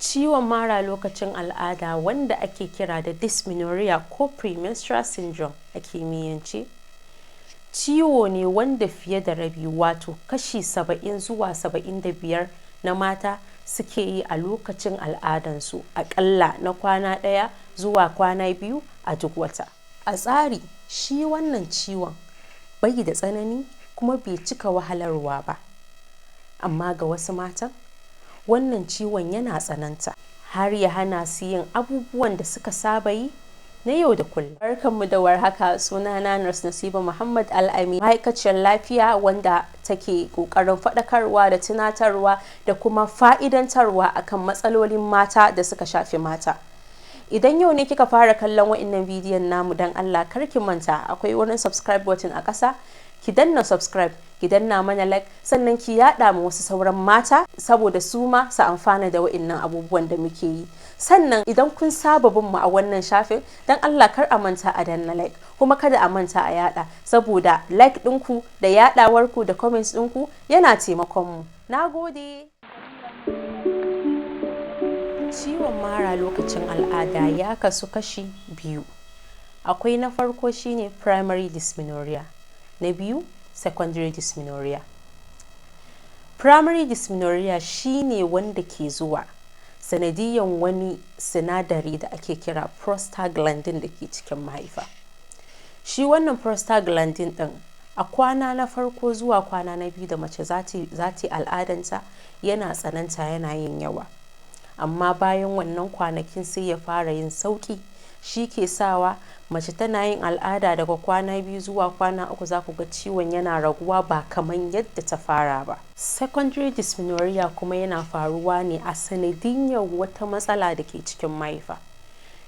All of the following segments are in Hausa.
Ciwon mara lokacin al'ada, wanda ake kira da dysmenorrhea ko premenstrual syndrome a kimiyyance, ciwo ne wanda fiye da rabi, wato kashi 70 zuwa 75 na mata suke yi a lokacin al'adansu, aƙalla na kwana ɗaya zuwa kwana 2 a duk wata. A tsari, shi wannan ciwon bai da tsanani kuma bai cika wahalarwa ba. Amma ga wasu matan, wannan ciwon yana tsananta har ya hana su yin abubuwan da suka saba yi na yau da kullum. Barkanmu da warhaka, sunana Nurse Nasiba Muhammad Al'ami, ma'aikaciyar lafiya wanda take ƙoƙarin faɗakarwa da tunatarwa da kuma fa'idantarwa akan matsalolin mata da suka shafi mata. Idan yau ne kika fara kallon wa'innan bidiyon namu, dan Allah kar ki manta, akwai wurin subscribe button a ƙasa, ki danna subscribe, ki danna mana like, sannan ki yada ma wasu sauran mata saboda su ma su amfana da wa'innan abubuwan da muke yi. Sannan idan kun saba bin mu a wannan shafin, dan Allah kar a manta a danna like, kuma kada a manta a yada, saboda like ɗinku da yadawarku da comments ɗinku yana taimakon mu. Nagode. Ciwon mara lokacin al'ada ya kasu kashi biyu. Akwai na farko, shine primary dysmenorrhea, na biyu secondary dysmenorrhea. Primary dysmenorrhea shine wanda ke zuwa sanadiyan wani sinadari da ake kira prostaglandin da ke cikin mahaifa. Shi wannan prostaglandin din, a kwana na farko zuwa kwana na biyu da mace za ta yi al'adanta, yana tsananta, yana yin yawa, amma bayan wannan kwanakin sai ya fara yin sauki. Shi ke sawa mace tana yin al'ada, daga kwana 2 zuwa kwana 3 za ku ga ciwon yana raguwa, ba kamar yadda ta fara ba. Secondary dysmenorrhea kuma yana faruwa ne a sanadiyyar wata matsala da ke cikin mahaifa.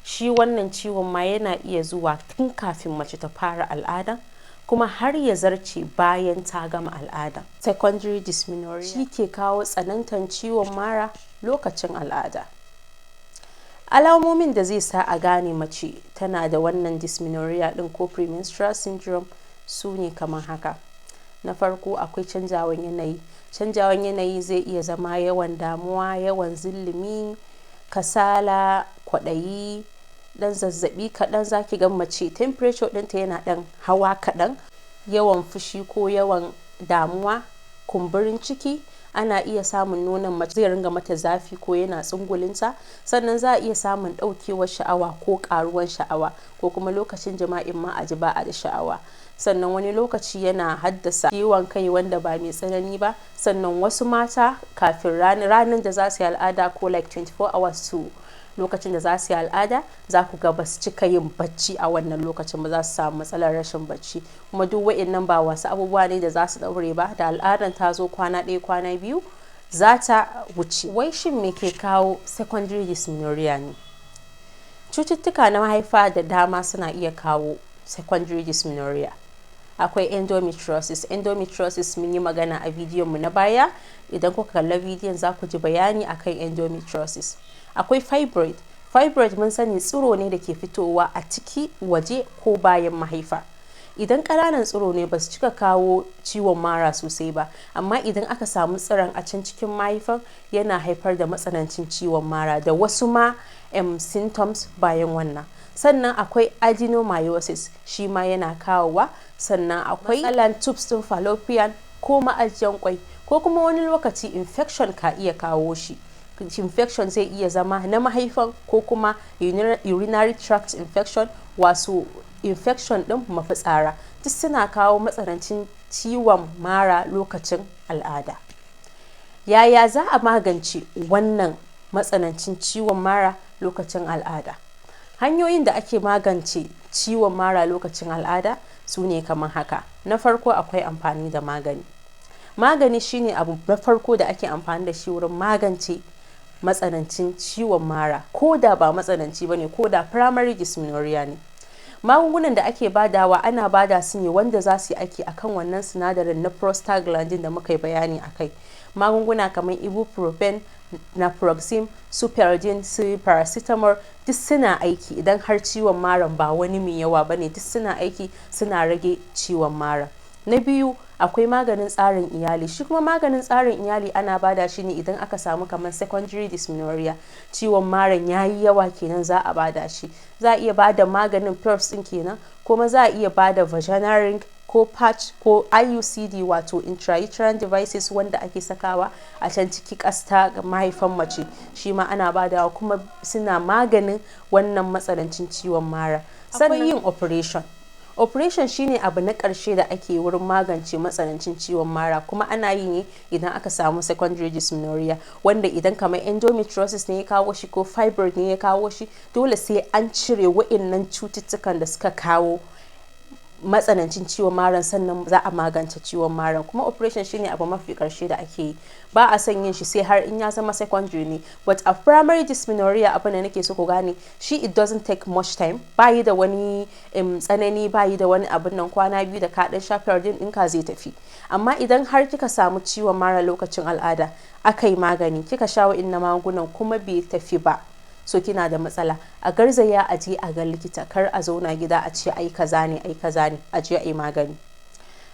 Shi wannan ciwon ma yana iya zuwa tun kafin mace ta fara al'ada, kuma har ya zarce bayan ta gama al'ada. Secondary dysmenorrhea shi ke kawo tsanantan ciwon mara lokacin al'ada. Alamomin da zai sa a gane mace tana da wannan dysmenorrhea din ko premenstrual syndrome su ne kamar haka. Na farko, akwai canjawan yanayi. Canjawan yanayi zai iya zama yawan damuwa, yawan zillumi, kasala, kwaɗayi, dan zazzabi kaɗan, zaki ga mace temperature ɗinta yana ɗan hawa kaɗan, yawan fushi ko yawan damuwa, kumburin ciki, ana iya samun nonon mace zai ringa mata zafi ko yana tsungulinta. Sannan za a iya samun ɗaukewar sha'awa ko ƙaruwar sha'awa, ko kuma lokacin jima'in ma a ji ba a da sha'awa. Sannan wani lokaci yana haddasa ciwon kai wanda ba mai tsanani ba. Sannan wasu mata, kafin ranar da za su yi al'ada, ko like 24 hours to lokacin da za su yi al'ada, za ku ga ba su cika yin bacci a wannan lokacin ba, za su samu matsalar rashin bacci. Kuma duk wa'innan ba wasu abubuwa ne da za su daure ba, da al'adan ta zo kwana ɗaya, kwana 2, za ta wuce. Wai shin me ke kawo secondary dysmenorrhea ne? Cututtuka na mahaifa da dama suna iya kawo secondary dysmenorrhea. Akwai endometriosis. Endometriosis mun yi magana a bidiyon mu na baya. Idan kuka kalla bidiyon, za ku ji bayani akan endometriosis. Akwai fibroid. Fibroid mun sani tsiro ne da ke fitowa a ciki, waje ko bayan mahaifa. Idan ƙananan tsiro ne, ba su cika kawo ciwon mara sosai ba, amma idan aka samu tsiron a can cikin mahaifan, yana haifar da matsanancin ciwon mara da wasu ma symptoms bayan wannan. Sannan akwai adenomyosis, shi ma yana kawowa. Sannan akwai matsalan tubes din fallopian ko ma'ajiyan kwai, ko kuma wani lokaci infection ka iya kawo shi. Infection zai iya zama na mahaifan ko kuma urinary tract infection, wasu infection din mafitsara, duk suna kawo matsanancin ciwon mara lokacin al'ada. Yaya za a magance wannan matsanancin ciwon mara lokacin al'ada? Hanyoyin da ake magance ciwon mara lokacin al'ada su ne kamar haka. Na farko, akwai amfani da magani. Magani shine abu na farko da ake amfani da shi wurin magance matsanancin ciwon mara, ko da ba matsananci ba ne, ko da primary dysmenorrhea ne. Magungunan da ake badawa, ana bada su ne wanda za su yi aiki akan wannan sinadarin na prostaglandin da muka yi bayani akai. Magunguna kamar ibuprofen, naproxen, Solpadeine, su paracetamol, duk suna aiki. Idan har ciwon maran ba wani mai yawa bane, duk suna aiki, suna rage ciwon mara. Na biyu, Akwai maganin tsarin iyali. Shi kuma maganin tsarin iyali ana bada shi ne idan aka samu kamar secondary dysmenorrhea, ciwon maran yayi yawa kenan, za a bada shi. Za a iya bada maganin pills din kenan, kuma za a iya bada vaginal ring ko patch ko IUCD, wato intrauterine devices, wanda ake sakawa a can ciki kasta ga mahaifan mace. Shi ma ana badawa, kuma suna maganin wannan matsanancin ciwon mara. Sannan yin operation. Operation shine abu na ƙarshe da ake wurin magance matsanancin ciwon mara, kuma ana yi ne idan aka samu secondary dysmenorrhea, wanda idan kamar endometriosis ne ya kawo shi ko fibroid ne ya kawo shi, dole sai an cire wa'innan cututtukan da suka kawo matsanancin ciwon maran, sannan za a magance ciwon maran. Kuma operation shine abu mafi karshe da ake yi. Ba a son yin shi sai har in ya zama secondary ne. But a primary dysmenorrhea, abin da nake so ku gane shi, it doesn't take much time, bayi da wani tsanani, bayi da wani abin nan. Kwana 2 da ka dan sha din ɗinka, zai tafi. Amma idan har kika samu ciwon mara lokacin al'ada, aka yi magani, kika sha wa'innan magungunan, kuma bai tafi ba, so kina da matsala. A garzaya a je a ga likita. Kar a zauna gida a ce ai kaza ne, ai kaza ne. A je a yi magani.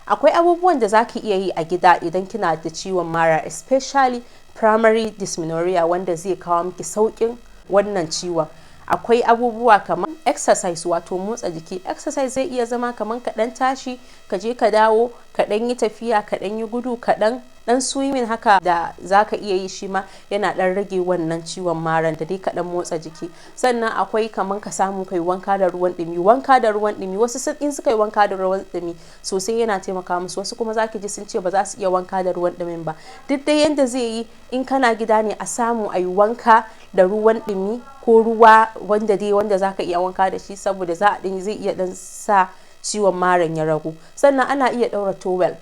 Akwai abubuwan da zaki iya yi a gida idan kina da ciwon mara, especially primary dysmenorrhea, wanda zai kawo miki saukin wannan ciwon. Akwai abubuwa kamar exercise, wato motsa jiki. Exercise zai iya zama kamar ka dan tashi ka je ka dawo, ka dan yi tafiya, ka dan yi gudu kaɗan, dan swimming haka da zaka iya yi, shi ma yana dan rage wannan ciwon maran, da dai kaɗan motsa jiki. Sannan akwai kaman ka samu kai wanka da ruwan ɗumi. Wanka da ruwan ɗumi, wasu in suka yi wanka da ruwan ɗumi sosai yana taimaka musu, wasu kuma zaki ji sun ce ba za su iya wanka da ruwan ɗumin ba. Duk dai yanda zai yi, in kana gida ne, a samu a yi wanka da ruwan ɗumi ko ruwa wanda dai wanda zaka iya wanka da shi, saboda za a zai iya dan sa ciwon maran ya ragu. Sannan ana iya ɗaura towel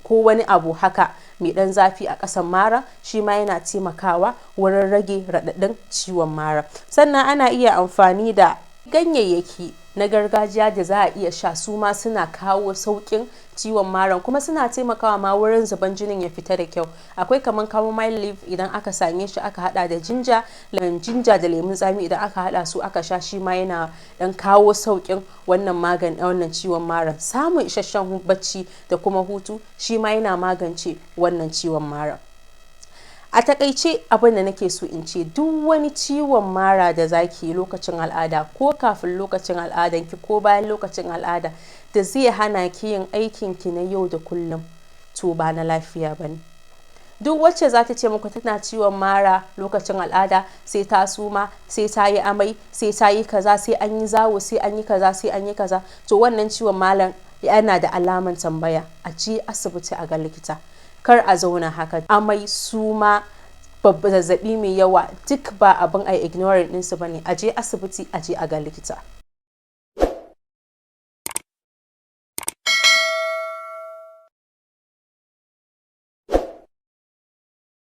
ko wani abu haka mai ɗan zafi a ƙasan mara, shi ma yana taimakawa wurin rage raɗaɗin ciwon mara. Sannan ana iya amfani da ganyayyaki na gargajiya da za a iya sha, su ma suna kawo sauƙin ciwon maran, kuma suna taimakawa ma wurin zuban jinin ya fita da kyau. Akwai kaman chamomile leaf, idan aka same shi aka hada da ginger da lemun tsami, idan aka hada su aka sha, shi ma yana dan kawo sauƙin wannan magani, wannan ciwon maran. Samun isasshen bacci da kuma hutu, shi ma yana magance wannan ciwon maran. A takaice, abin da nake so in ce, duk wani ciwon mara da zaki yi lokacin al'ada, ko kafin lokacin al'adanki ko bayan lokacin al'ada, da zai hana ki yin aikin ki na yau da kullum, to ba na lafiya bane. Duk wacce za ta ce muku tana ciwon mara lokacin al'ada, sai ta suma, sai ta yi amai, sai ta yi kaza, sai an yi zawo, sai an yi kaza, sai an yi kaza, to wannan ciwon maran yana da alaman tambaya. A je asibiti a ga likita, kar a zauna haka. Amai, suma, zazzabi mai yawa, duk ba abin a ignoring ɗinsu ba ne. A je asibiti, a je a ga likita.